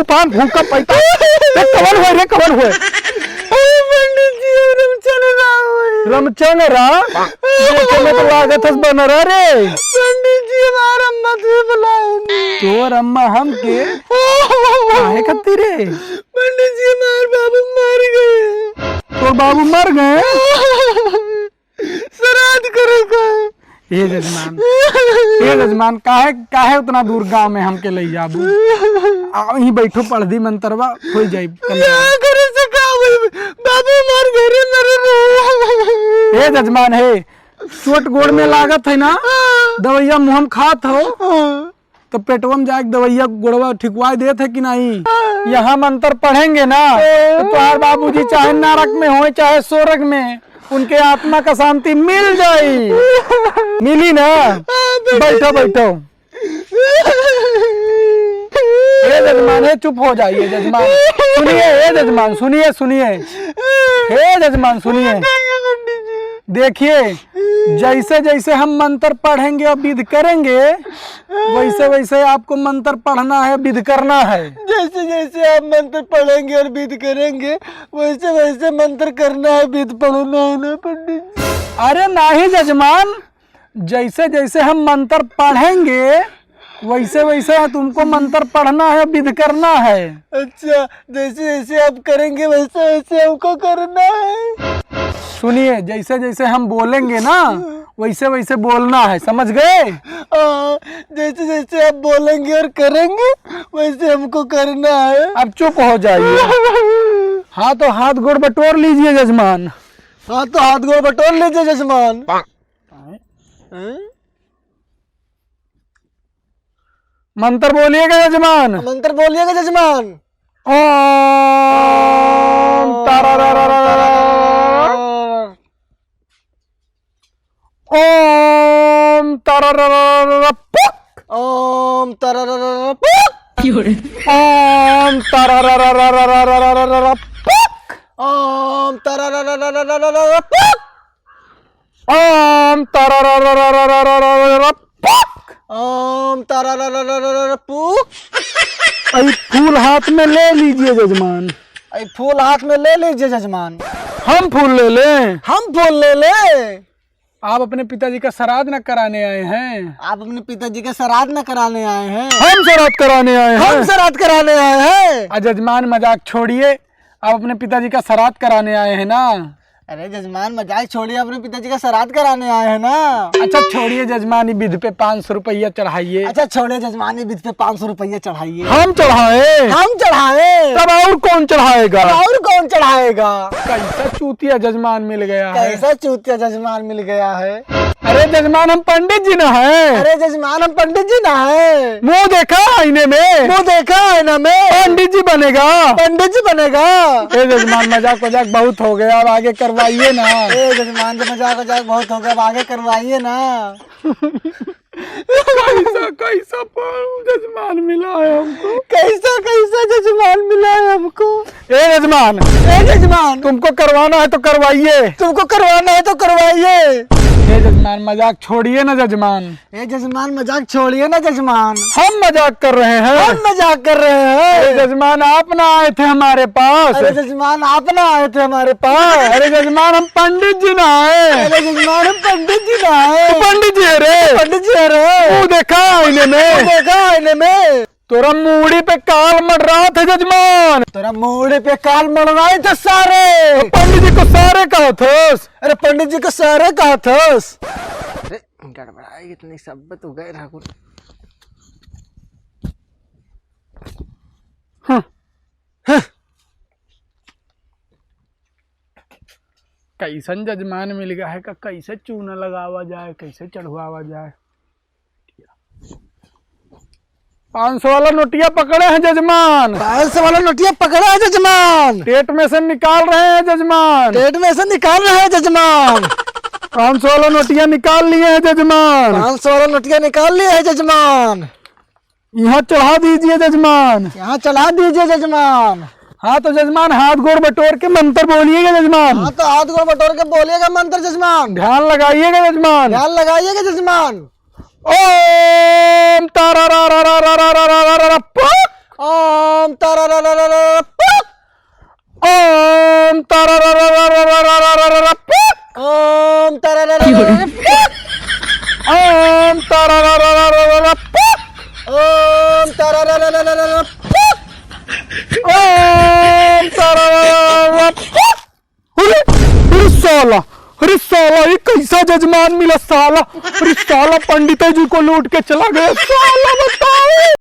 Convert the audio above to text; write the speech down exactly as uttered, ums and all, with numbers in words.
पान फूका पैता। ए, कवन हुए रे, कवन हुए? अरे पंडित जी, हम रमचंद्रा हुए। रमचंद्रा? देखे में तो लागत हस बनरा रे। पंडित जी, हमार अम्मा तुहे बुलाए। तोर अम्मा हमके? काहे खातिर रे? पंडित जी, हमार बाबू मर गए। तोर बाबू मर गए? श्राद्ध करे का। हे जजमान, हे जजमान, काहे, काहे उतना दूर गाँव में हमके लइ जाबू? आ, यहीं बैठो, पढ़ दी मंतरवा, होइ जाई कल्याण। बियाह करे से का होई? बाबू हमार घरे मरे रहे। हे जजमान, हे, चोट गोड़ में लागत है ना, हाँ। दवइया मुँह में खात हो, हाँ। तो पेटवा में जाके दवइया गोड़वा ठिकवाए देत है कि नहीं? हाँ। यहाँ मंत्र पढ़ेंगे ना, तो तोहार बाबूजी चाहे नरक में होए, चाहे स्वर्ग में, उनके आत्मा का शांति मिल जाई। मिली ना? हाँ, बैठो, बैठो। ए जजमान, ए चुप हो जाइए जजमान। सुनिए, ए जजमान, सुनिए, सुनिए। हे जजमान, सुनिए। देखिए, जैसे जैसे हम मंत्र पढ़ेंगे और विध करेंगे, वैसे वैसे आपको मंत्र पढ़ना है, विध करना है। जैसे जैसे आप मंत्र पढ़ेंगे और विध करेंगे, वैसे वैसे मंत्र करना है, विध पढ़ना है ना पंडित जी? अरे नहीं जजमान, जैसे जैसे हम मंत्र पढ़ेंगे, वैसे वैसे तुमको मंत्र पढ़ना है, विध करना है। अच्छा, जैसे जैसे आप करेंगे, वैसे वैसे हमको करना है। सुनिए, जैसे जैसे हम बोलेंगे ना, वैसे वैसे बोलना है, समझ गए? हाँ, जैसे जैसे आप बोलेंगे और करेंगे, वैसे हमको करना है। अब चुप हो जाइए। हाँ, तो हाथ गोड़ बटोर लीजिए जजमान। हाँ, तो हाथ गोड़ बटोर लीजिए जजमान। हैं? मंत्र बोलिएगा जजमान। मंत्र बोलिएगा जजमान। ओम तारारारारारा। ओम तारारारारारा पुक। ओम तारारारारारा पुक। ओम तारारारारारा पुक। ओम तारारारारारा पुक। ओम तारारारारारा पुक। ओम तारारारारारा पुक। अई फूल हाथ में ले लीजिए जजमान। अई फूल हाथ में ले लीजिए जजमान। हम फूल ले लें? हम फूल ले लें? आप अपने पिताजी का श्राद्ध न कराने आए हैं? आप अपने पिताजी का श्राद्ध न कराने आए हैं? हम श्राद्ध कराने आए हैं। हम श्राद्ध कराने आए हैं। आ जजमान, मजाक छोड़िए, आप अपने पिताजी का श्राद्ध कराने आए हैं ना? अरे जजमान, मजाक छोड़िए, अपने पिताजी का श्राद्ध कराने आए हैं ना। अच्छा छोड़िए जजमान, ये विध पे पाँच सौ रुपया चढ़ाइए। अच्छा छोड़िए जजमान, ये विध पे पाँच सौ रुपया चढ़ाइए। हम चढ़ाए? हम चढ़ाए। तब और कौन चढ़ाएगा? तब और कौन चढ़ाएगा? कैसा चूतिया जजमान मिल गया है। कैसा चूतिया जजमान मिल गया है। अरे जजमान, हम पंडित जी ना हैं। अरे जजमान, हम पंडित जी ना हैं। मुंह देखा आईने में। मुंह देखा आईना में। पंडित जी बनेगा। पंडित जी बनेगा। ए जजमान, मजाक वजाक बहुत हो गया, अब आगे करवाइए ना। ए जजमान, मजाक वजाक बहुत हो गया, अब आगे करवाइए ना। कैसा, कैसा प-, जजमान मिला है हमको। कैसा, कैसा जजमान मिला है हमको। ए जजमान। ए जजमान। तुमको करवाना है तो करवाइए। तुमको करवाना है तो करवाइए। ए जजमान, मजाक छोड़िए ना जजमान। ए जजमान, मजाक छोड़िए ना जजमान। हम मजाक कर रहे हैं। हम मजाक कर रहे हैं। अरे जजमान, आप ना आए थे हमारे पास। अरे जजमान, आप ना आए थे हमारे पास। अरे जजमान, हम पंडित जी ना आए। अरे जजमान, हम पंडित जी ना आए। तू पंडित जी है रे। पंडित जी है रे। तू देखा आईने में। तू देखा आईने में। तोरा मूड़ी पे काल मंडरात है जजमान। तोरा मूड़ी पे काल मंडरात है सारे। पंडित जी को सारे कहत हस। अरे पंडित जी को सारे कहत हस। अरे गड़बड़ाई इतनी सब तो गए रहा कुल। हाँ। हाँ। कैसन जजमान मिल गया है का, कैसे चूना लगावा जाए, कैसे चढ़वावा जाए। पाँच सौ वाला नोटिया पकड़े हैं जजमान। पाँच सौ वाला नोटिया पकड़ा है जजमान। पेट में से निकाल रहे हैं जजमान। पेट में से निकाल रहे हैं जजमान। पाँच सौ वाला नोटिया निकाल लिए हैं जजमान। पाँच सौ वाला नोटिया निकाल लिए है जजमान। यहाँ चढ़ा दीजिए जजमान। यहाँ चढ़ा दीजिए जजमान। हाँ तो जजमान, हाथ गोड़ बटोर के मंत्र बोलिएगा जजमान। हाँ तो हाथ गोड़ बटोर के बोलिएगा मंत्र जजमान। ध्यान लगाइएगा जजमान। ध्यान लगाइएगा जजमान। ओम तारा रा रा रा रा रा रा रा रा रा पुक। ओम ओम तारारारारारारा पुक। ओम तारारारारारारा पुक। ओम तारारारारारा पुक। ओम तारारारारारा पुक। ओम तारारारारारा पुक। ओम तारारारारारा पुक। अरे, अरे साला, अरे साला, ये कैसा जजमान मिला साला? अरे साला, पंडित जी को लूट के चला गया साला, बताओ।